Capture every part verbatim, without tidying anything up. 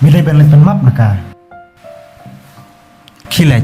Me dei ban leit pan map na ka. Khie leit.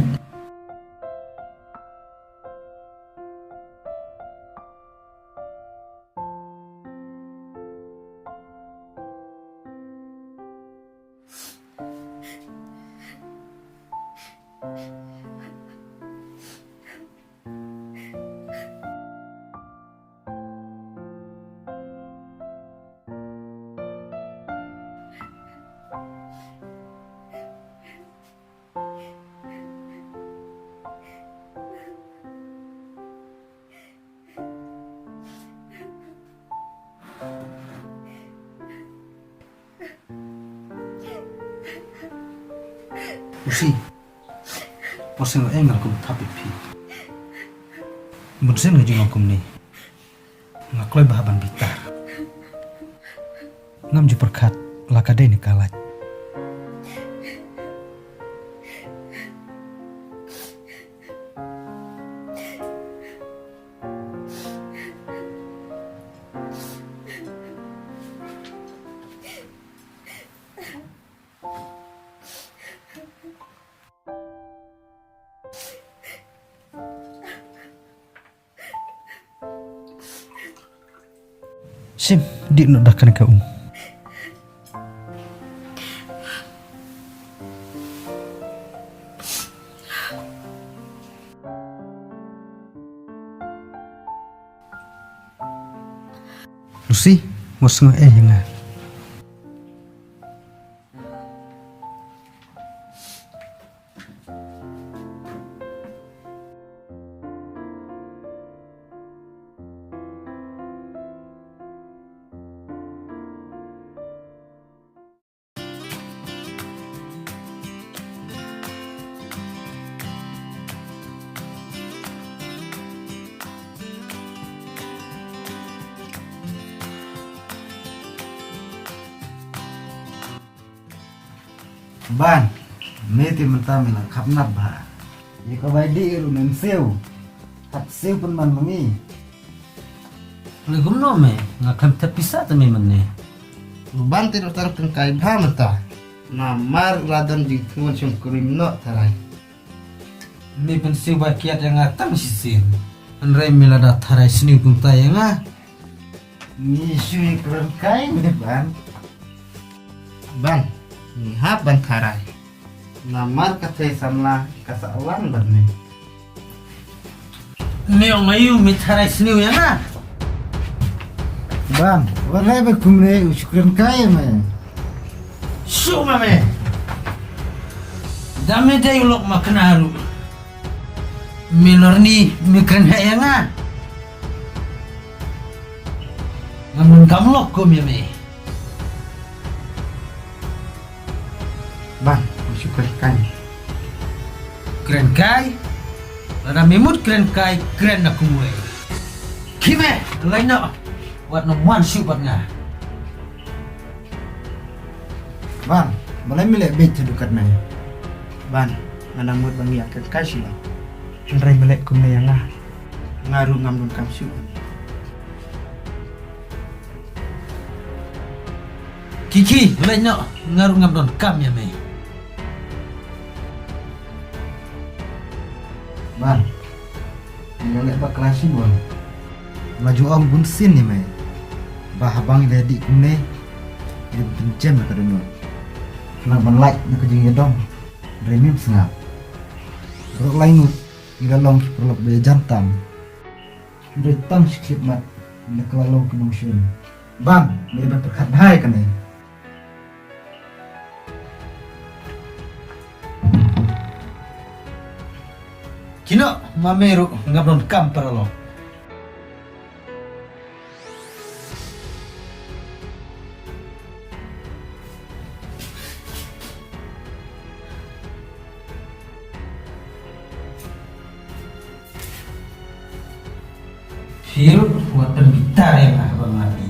Lucy, wat sngew ïa nga kum thap ïa phi. Bun sien nga ju long kumne. Nga kloi bha ban bitar. Ngam ju pyrkhat la ka dei ne ka lait. Shim, dih noh da kane ka um. Lucy, wat sngew ei ïa nga. Ban, me te mynta me la khapnap bha. Ïa ka bai dih ruh mem siew. Hap siew pynban ma ngi. Lei kumno me, nga khlem thep pisa te me mynne. U Ban te ruh tang tyngkai bha mynta. Namar u la don jingthmu shongkurim noh tharai. Me pynsiew ba kiad ïa nga tang shisien. Hynrei me lada tharai sniew kumta ïa nga. Ngi shu ïakren kai me Ban. Ban, ngi hap ban tharai. Namar ka thei samla ka sa wan bad me. Me ong aïu me tharai sniew ïa nga. Ban, wat leh me kumne u shu kren kai me. Shu ma me. Da me dei u lok ma kena ruh. Me lorni me kren heh ïa nga. Ngam donkam lok kum ïa me. Ban, me shu kren kai. Kren kai? Lada me mut kren kai, kren da kumwei. Khie me, leit noh. Wat nym wan shuh bad nga. Ban, balei me leh beit haduh katne? Ban, nga dang mut ba ngi ïa kren kai shuh. Hynrei me leh kumne ïa nga. Nga ruh ngam donkam shuh. Khie khie, leit noh, nga ruh ngam donkam ïa me. Ban, me leh bakla shibun. La ju ong bun sien ïa me ba haba ngi la dih kumne, ngi pynjem ïa ka dohnud. Khnang ban lait na ka jingïadom, hynrei mem sngap. Baroh lai ngut ngi la long ki paralok ba ïajan tam. Hynrei tang shi khyllipmat ngi la kylla long ki nongshun. Ban, me dei ban pyrkhat bha ïa kane. Khie noh, ma me ruh ngam donkam paralok. Phi ruh wat pynbitar ïa nga ba nga dih.